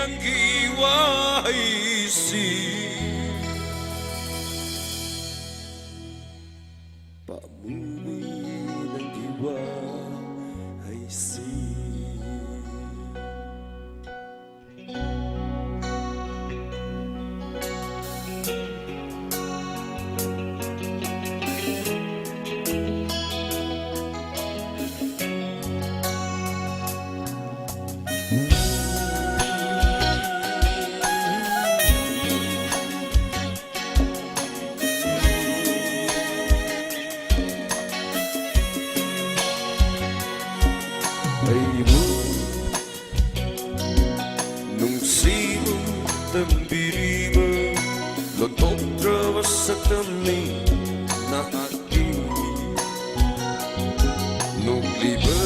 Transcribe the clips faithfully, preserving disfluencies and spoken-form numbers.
ꯅꯪꯒꯤ ꯋꯥꯍꯩꯁꯤ, ꯄꯥꯝꯃꯨꯏ ꯅꯪꯒꯤ ꯋꯥꯍꯩꯁꯤ꯫ ꯑꯩꯕꯨ ꯅꯨꯡꯁꯤꯕ ꯇꯝꯕꯤꯔꯤꯕ, ꯂꯣꯟꯊꯣꯛꯇ꯭ꯔꯕ ꯁꯛꯇꯝꯅꯤ ꯅꯍꯥꯛꯀꯤ꯫ ꯅꯣꯛꯂꯤꯕ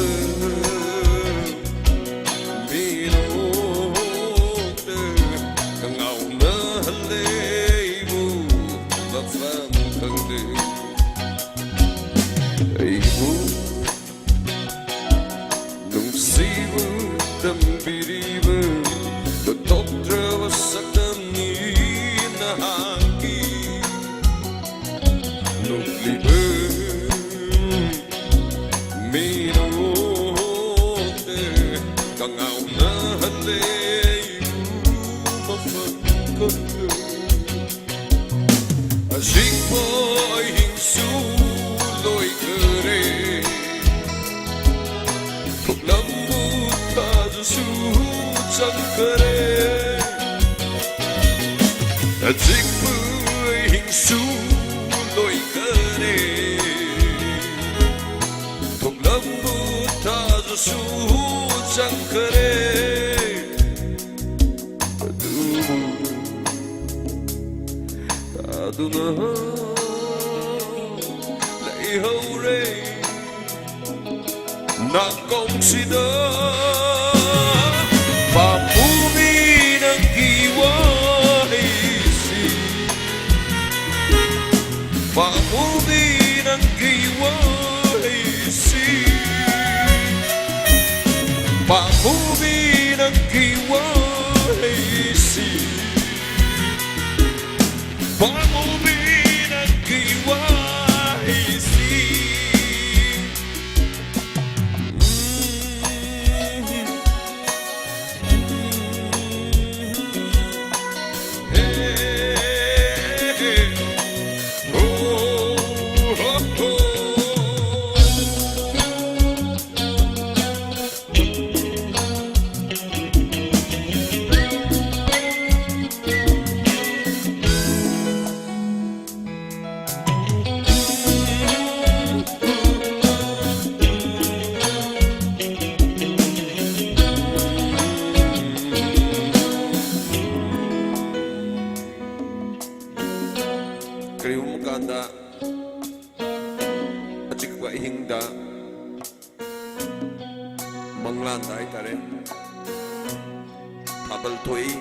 ꯃꯤꯅꯣꯛꯇ ꯀꯉꯥꯎꯅꯍꯜꯂꯦ ꯑꯩꯕꯨ ꯃꯐꯝ ꯈꯪꯗꯦ꯫ ꯑꯩꯕꯨ ꯅꯨꯡꯁꯤꯕ ꯇꯝꯕꯤꯔꯤꯕ, ꯂꯣꯟꯊꯣꯛꯇ꯭ꯔꯕ ꯁꯛꯇꯝꯅꯤ ꯅꯍꯥꯛꯀꯤ꯫ ꯅꯣꯛꯂꯤꯕ ꯃꯤꯅꯣꯛꯇ ꯀꯉꯥꯎꯅꯍꯜꯂꯦ ꯑꯩꯕꯨ ꯃꯐꯝ ꯈꯪꯗꯦ꯫ ꯑꯖꯤꯛꯄꯨ ꯑꯍꯤꯡꯁꯨ ꯂꯣꯏꯈꯔꯦ, ꯊꯣꯛꯂꯝꯕꯨ ꯊꯥꯖꯁꯨ ꯆꯪꯈꯔꯦ꯫ ꯑꯖꯤꯛꯄꯨ ꯑꯍꯤꯡꯁꯨ ꯂꯣꯏꯈꯔꯦ, ꯊꯣꯛꯂꯝꯕꯨ ꯊꯥꯖꯁꯨ ꯆꯪꯈꯔꯦ꯫ ꯑꯗꯨꯕꯨ ꯇꯥꯗꯨꯅ ꯂꯩꯍꯧꯔꯦ ꯅꯥꯀꯣꯡꯁꯤꯗ꯫ ꯄꯥꯝꯃꯨꯕꯤ ꯅꯪꯒꯤ ꯋꯥꯍꯩꯁꯤ, ꯄꯥꯝꯃꯨꯕꯤ ꯅꯪꯒꯤ ꯋꯥꯍꯩꯁꯤ, ꯄꯥꯝꯃꯨꯕꯤ ꯅꯪꯒꯤ ꯋꯥꯍꯩꯁꯤ꯫ ꯂꯥꯟꯗ ꯍꯥꯏꯇꯥꯔꯦ꯫ ꯊꯥꯕꯜ ꯊꯣꯛꯏ,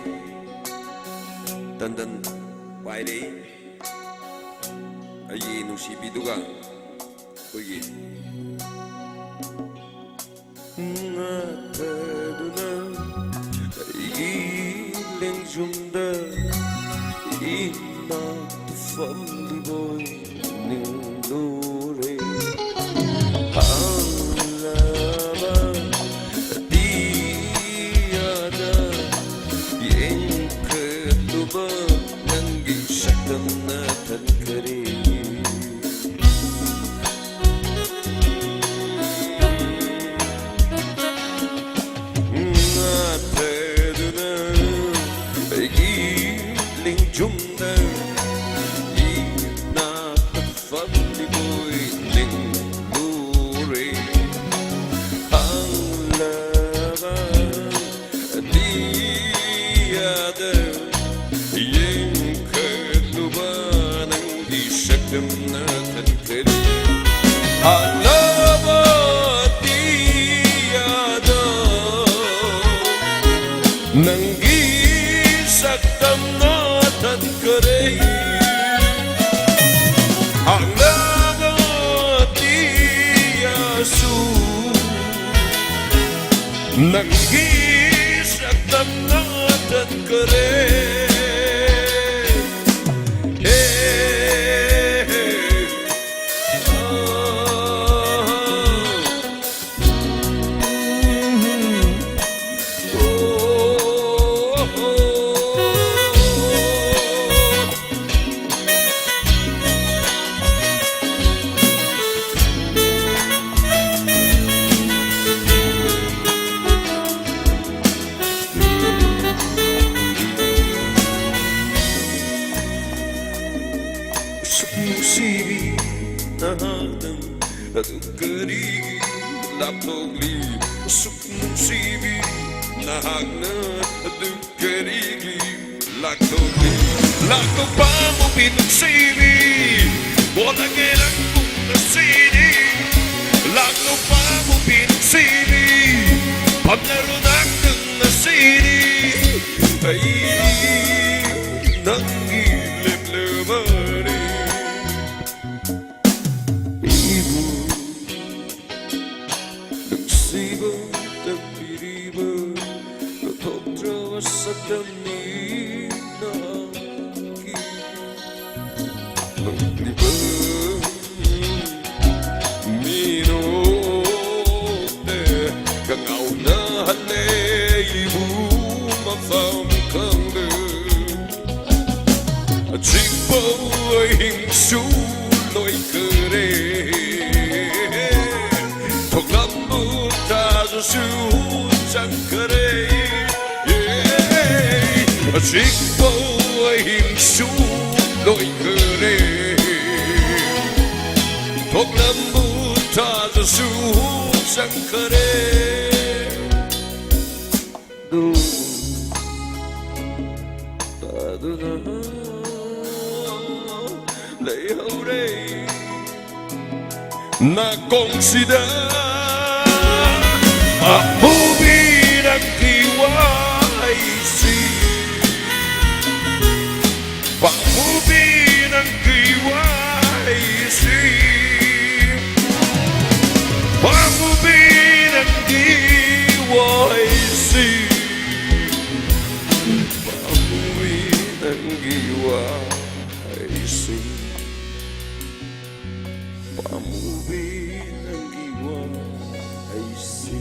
ꯇꯟꯗꯟ ꯄꯥꯏꯔꯛꯏ, ꯑꯩꯒꯤ ꯅꯨꯡꯁꯤꯕꯤꯗꯨꯒ ꯑꯩꯈꯣꯏꯒꯤ ꯉꯥꯊꯗꯨꯅ ꯑꯩꯒꯤ ꯂꯦꯡꯖꯨꯝꯗ ꯏꯅꯥꯛꯇ ꯐꯝꯂꯤꯕꯣꯏ ꯅꯤꯡꯂꯨꯔꯦ꯫ ꯍꯥꯡꯂꯕ ꯑꯇꯤꯌꯥꯗ ꯌꯦꯡꯈꯠꯂꯨꯕ ꯅꯪꯒꯤ ꯁꯛꯇꯝꯅ ꯊꯟꯈꯔꯦ꯫ ꯉꯥꯊꯗꯨꯅ ꯑꯩꯒꯤ ꯂꯦꯡꯖꯨꯝꯗ ꯏꯅꯥꯛꯇ ꯐꯝꯂꯤꯕꯣꯏ ꯅꯤꯡꯂꯨꯔꯦ꯫ ꯍꯥꯡꯂꯕ ꯑꯇꯤꯌꯥꯗ ꯌꯦꯡꯈꯠꯂꯨꯕ ꯅꯪꯒꯤ ꯁꯛꯇꯝꯅ ꯊꯟꯈꯔꯦ꯫ ꯍꯥꯡꯂꯕ ꯑꯇꯤꯌꯥꯗ ꯅꯪꯒꯤ ꯁꯛꯇꯝꯅ ꯊꯟꯈꯔꯦ꯫ ꯍꯥꯡꯂꯕ ꯑꯇꯤꯌꯥꯁꯨ ꯅꯪꯒꯤ ꯁꯛꯇꯝꯅ ꯊꯟꯈꯔꯦ꯫ ꯍꯦ, ꯍꯦ, ꯑ, ꯁꯨꯛ ꯅꯨꯡꯁꯤꯕꯤ ꯅꯍꯥꯛꯅ ꯑꯗꯨ ꯀꯔꯤꯒꯤ ꯂꯥꯞꯊꯣꯛꯂꯤ? ꯁꯨꯛ ꯅꯨꯡꯁꯤꯕꯤ ꯅꯍꯥꯛꯅ ꯑꯗꯨ ꯀꯔꯤꯒꯤ ꯂꯥꯛꯊꯣꯛꯂꯤ? ꯂꯥꯛꯊꯣꯛꯄ ꯃꯨꯕꯤ ꯅꯨꯡꯁꯤꯕꯤ, ꯄꯣꯜꯂꯒꯦ ꯅꯪꯕꯨ ꯉꯁꯤꯗꯤ꯫ ꯂꯥꯛꯊꯣꯛꯄ ꯃꯨꯕꯤ ꯅꯨꯡꯁꯤꯕꯤ, ꯅꯪ ꯉꯁꯤꯗꯤ ꯑꯩꯗꯤ ꯅꯪꯒꯤ ꯂꯦꯞꯂꯕꯅꯤ꯫ ꯑꯩꯕꯨ ꯅꯨꯡꯁꯤꯕ ꯇꯝꯕꯤꯔꯤꯕ ꯂꯣꯠꯊꯣꯛꯇ꯭ꯔꯕ ꯁꯛꯇꯝꯅꯤ ꯅꯪꯒꯤ ꯃꯪꯂꯤꯕ ꯃꯤꯅꯣꯛꯇ ꯀꯉꯥꯎꯅꯍꯜꯂꯦ ꯑꯩꯕꯨ ꯃꯐꯝ ꯈꯪꯗ꯫ ꯑꯆꯤꯛꯄ ꯑꯍꯤꯡꯁꯨ ꯂꯣꯏꯈꯔꯦ꯫ ꯊꯣꯛꯂꯝꯕ ꯊꯥꯖꯁꯨ ꯆꯪꯈꯔꯦ꯫ ꯑꯆꯤꯛꯄ ꯑꯍꯤꯡꯁꯨ ꯂꯣꯏꯈꯔꯦ꯫ ꯊꯣꯛꯂꯝꯕ ꯊꯥꯖꯁꯨ ꯆꯪꯈꯔꯦ꯫ ꯑꯗꯨ ꯇꯥꯗꯨꯅ ꯂꯩꯍꯧꯔꯦ꯫ ꯅꯥꯀꯣꯡꯁꯤꯗ ꯑꯃꯨꯕꯤ ꯅꯪꯒꯤ ꯋꯥꯍꯩꯁꯤ꯫ ꯄꯥꯃꯨꯕꯤ ꯅꯪꯒꯤ ꯋꯥꯍꯩꯁꯤ꯫ ꯄꯥꯃꯨꯕꯤ ꯅꯪꯒꯤ ꯋꯥꯍꯩꯁꯤ꯫ ꯄꯥꯃꯨꯕꯤ ꯅꯪꯒꯤ ꯋꯥꯍꯩꯁꯤ꯫ ꯄꯥꯃꯨꯕꯤ ꯅꯪꯒꯤ ꯋꯥꯍꯩꯁꯤ꯫